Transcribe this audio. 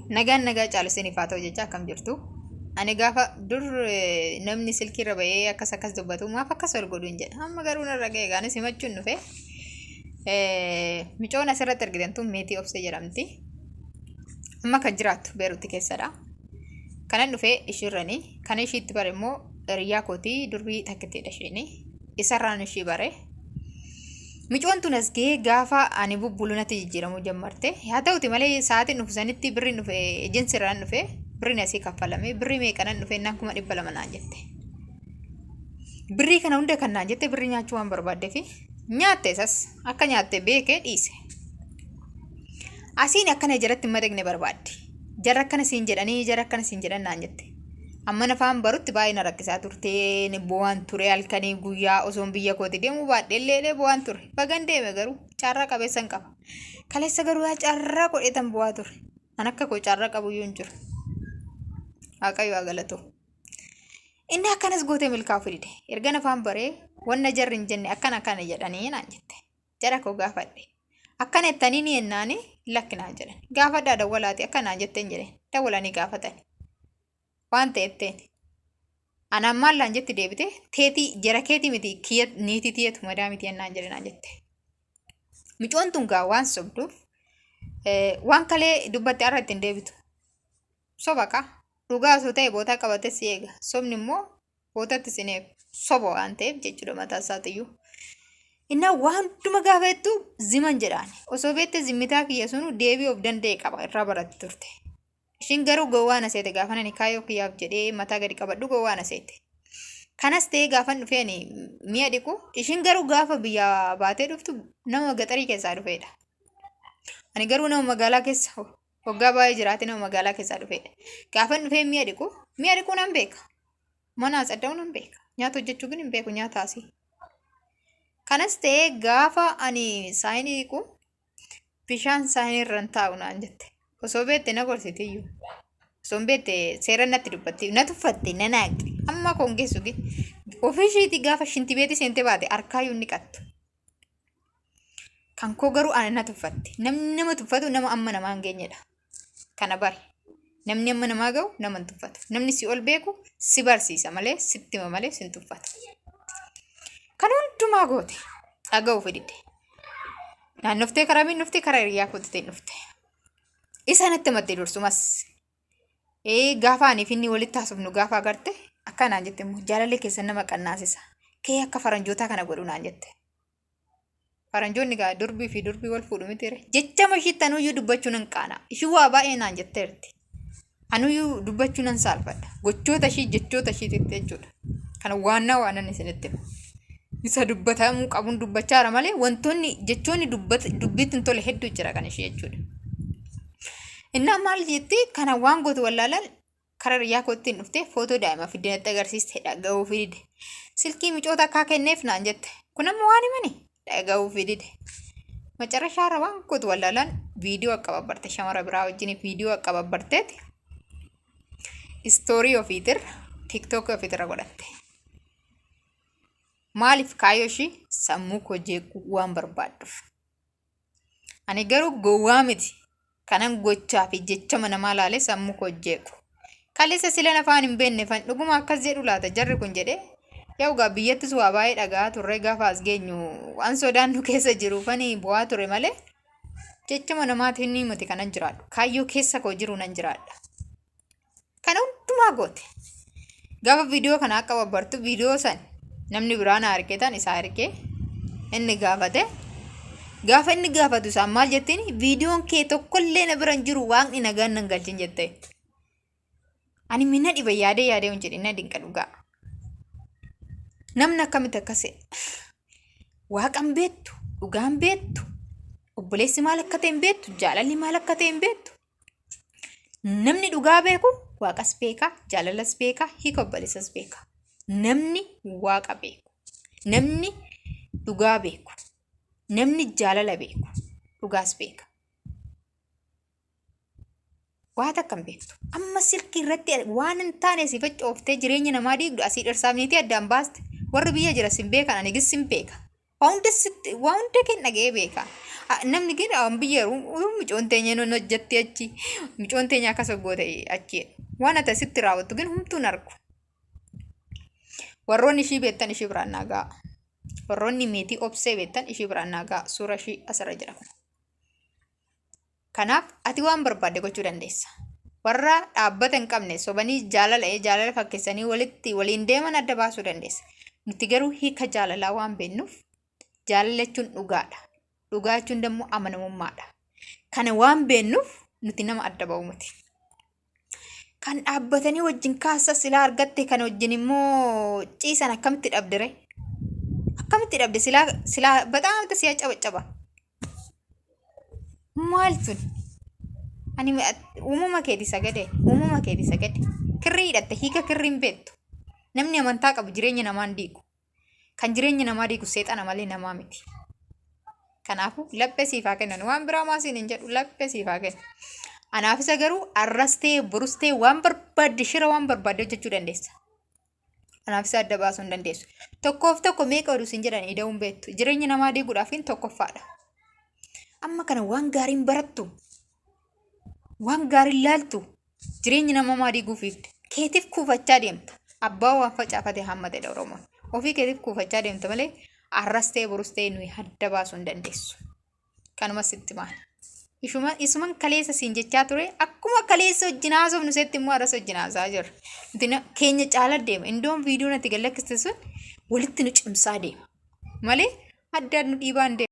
Nagaan nagaa caalu isiniif haa ta'u jecha akkam jirtu. Ani gaafa dur namni silkiirra ba'ee akkas akkas dubbatu maaf akkas wal godhu hin jedha. Amma garuu narra ga'e gaanis himachuun dhufe. Micoon asirratti argitan tun Meetii Obsee jedhamti. Amma kan jiraattu Beeruutti keessadha. Kanan dhufe ishiirrani. Kan ishiitti bare immoo hiriyaa kootii durbii takkittiidha ishiini. Isarraan ishii bare. Micoon tun as gahee gaafa ani bubbulu natti jijjiiramuu jammarte. Haa ta'uti malee sa'aatiin dhufu sanitti birriin dhufe ejensi irraan dhufe birriin asii kaffalame birrii meeqa nan dhufe naan 200,000 naan jette. Birrii kana hunda kan naan jette birrii nyaachuu waan barbaaddeefi nyaatte isas akka nyaatte beekee dhiise. Asiin akkana jalatti hin madaqne barbaaddi. Jarra akkana siin jedhanii jarra akkana siin jedhan naan jette. Amma afaan barutti baay'ee na rakkisaa turte ni bu'aan ture halkanii guyyaa osoon biyya kooti deemuu baadhe illee bu'aan ture. Bagan deeme garuu carraa qabeessa hin qaba. Kaleessa garuu yaa carraa godheetan bu'aa ture. An akka koo carraa qabu iyyuu hin jiru. Waaqayyo haa galatu. Inni akkanas gootee milkaa'uu fidide. Ergan afaan baree wanna jarri hin jenne akkana akkana jedhanii naan jette. Jara koo gaafadhe. Akkana jettanii ni jennaani lakki naan jedhan. Gaafadhaa dawwalaati akka naan jetteen jedheen. Dawwalanii gaafatani. Waan ta'etteen. Anaan maal naan jetti deebite teetii jara keetii miti kiyya niitii tiyyatu madaa miti naan jedhe naan jette. Micoon tun gaa waan sobduuf waan kalee dubbatte har'a ittiin deebitu. Soba kaa. Dhugaa osoo ta'e bootaa qabatee si eega. Sobni immoo bootatti sin eegu. Soba waan ta'eef jechuudha mataa isaatiyyuu. Innaa waan hunduma gaafa jettu ziman jedhaan. Osoo beekte zimmitaa kiyya sunu deebii of danda'e qaba irraa baratti turte. Ishiin garuu gowwaa na seete gaafan ani kaayyoo kiyyaaf jedhee mataa gadi qabadhu gowwaa na seete. Kanas ta'ee gaafan dhufee ani mi'a dhiqu ishiin garuu gaafa biyyaa baatee dhuftu nama gaxarii keessaa dhufeedha. Ani garuu nama magaalaa keessa waggaa baay'ee jiraate nama magaalaa keessaa dhufeedha. Gaafan dhufee mi'a dhiqu mi'a dhiquu nan beeka. Mana atsadda'uu nan beeka. Nyaata hojjechuu gin hin beeku nyaata asii. Kanas ta'ee gaafa ani saayinii dhiqu bishaan saayinii irra hin taa'u naan jette. Osoo beekte na gorsiti iyyuu. Osoo hin beekte seera natti dubbatti. Na tuffatte na naaqxe. Amma koon geessu gin. Ofii ishiitii gaafa shintibeetii seentee baate harkaayyuu hin dhiqattu. Kan koo garuu ana na tuffatte. Namni nama tuffatu nama amma namaa hin geenyedha. Kana bari. Namni amma namaa ga'u nama hin tuffatu. Namni si ol beeku si barsiisa malee sitti hima malee si hin tuffatu. Kan hundumaa goote dhaga'uu fidide. Naannoftee karaa miin dhufte karaa hiriyaa kootiitiin dhufte. Isa natti himatte dursumas. Ee gaafa ani fi inni walitti haasofnu gaafa agarte akka naan jette immoo jaalalli keessan nama qannaasisa. Kee akka faranjootaa kana godhu naan jette. Faranjoonni gaa durbii fi durbii wal fuudhu miti ree. Jechama ishiitti anuyyuu dubbachuu nan qaana. Ishiin waa baay'ee naan jetteerti. Anuyyuu dubbachuu nan saalfadha. Gochoota ishii jechoota ishiititti jechuudha. Kana waannaa waanan isinitti hima. Isa dubbatamuu qabuun dubbachaara malee wantoonni jechoonni dubbiitti hin tole hedduu jira kan ishee jechuudha. Innaa maal jetti kana waan gootu wallaalaan karaa hiriyaa kootti dhuftee footoo daa'ima fidde natti agarsiiste dhaga'uu fidide. Silkii micoota akkaa kenneef naan jette. Kun amma waan himani dhaga'uu fidide. Macarashaa irra waan gootu wallaalaan viidiyoo akka babbarte shamara biraa wajjin viidiyoo akka babbarteeti istoorii ofiitirra tiiktookii ofiitirra godhatte. Maaliif kaayyoo ishii sammuu koo jeequu waan barbaadduuf. Ani garuu gowwaa miti. Kanan gochaa fi jechama namaa laalee sammuu koo jeequ. Kaleessa silan afaan hin beekne fan dhuguma akkas jedhu laata jarri kun jedhee yaa ugaa biyyattis waa baay'ee dhaga'aa turre gaafa as geenyu waan sodaan nu keessa jiruufani bu'aa ture malee jechama namaatiin ni miti kanan jiraadhu. Kaayyoo keessa koo jiru nan jiraadha. Kana hundumaa goote. Gaafa viidiyoo kana akka babbartu viidiyoo san namni biraa na argee tan isaa argee inni gaafate. Gaafa inni gaafatu isaan maal jettiin viidiyoon kee tokkollee na bira hin jiru waaqni nagaan nan galchin jette. Ani mina dhiba yaadee yaadee hin jedhin na dinqa dhugaa. Namni akkamitti akkas waaqan beektu dhugaan beektu obboleessi maal akka ta'e hin beektu jaalalli maal akka ta'e hin beektu. Namni dhugaa beeku waaqas beeka, jaalalas beeka, hiika obboleessas beeka. Namni waaqa beeku, namni dhugaa beeku, namni jaalala beeku, dhugaas beeka. Waa takka hin beektu. Amma silkii irratti waan hin taane si facooftee jireenya namaa diigdu asii dhirsaaf niitii addaan baaste. Warri biyya jira sin beekan ani gis sin beeka. Waa hunda sitti waa hunda kee dhaga'ee beeka. Namni gin biyya yeroo micoon teenya nun hojjetti achi micoon teenya akkas goote achi waan ati asitti raawwattu gin humtuu hin argu. Warroonni ishii beektan ishii biraan naa ga'a. Warroonni meetii obsee beektan ishii biraan naa ga'a. Suura ishii asirra jira kun. Kanaaf ati waan barbaadde gochuu dandeessa. Warra dhaabbata hin qabne sobanii jaalala jaalala fakkeessanii walitti waliin deeman adda baasuu dandeessa. Nuti garuu hiika jaalalaa waan beeknuuf jaalala jechuun dhugaadha. Dhugaa jechuun immoo amanamummaadha. Kana waan beeknuuf nuti nama adda ba'u miti. Kan dhaabbatanii wajjin kaasa silaa argatte kan wajjin immoo ciisan akkamitti dhabde ree? Akkamitti dhabde silaa silaa bataamta si'a cabacaba. Maal tun? Ani uumama keeti sagade uumama keeti sagade kirrii hidhatte hiika kirrii hin beektu. Namni amantaa qabu jireenya namaa hin diigu. Kan jireenya namaa diigu seexana malee namaa miti. Kanaafuu laphee siif haa kennan. Waan biraa maa siin hin jedhu laphee siif haa kennan. Anaaf isa garuu arras ta'e borus ta'e waan barbaadde shira waan barbaadde hojjechuu dandeessa. Anaaf isa adda baasuu hin dandeessu. Tokkoof tokko meeqa oduu siin jedhan ida'uu hin beektu. Jireenya namaa diiguudhaaf hin tokkoffaadha. Amma kana waan gaariin barattu waan gaariin laaltu Jireenya nama maa diiguu fiigda? Keetiif kuufachaa deemta. Abbaa waan facaafate haammatedha Oromoon. Ofii keetiif kuufachaa deemta malee arras ta'e borus ta'e nuyi hadda baasuu hin dandeessu. Kanuma sitti maal? Ishuma isuman kaleessa siin jechaa ture akkuma kaleessa wajjin haasofnu setti immoo arras wajjin haasaa jirra. Nuti keenya caala deema. Indoon viidiyoon ati gad lakkiste sun walitti nu cimsaa deema. Malee addaan nu dhiibaa hin deemu.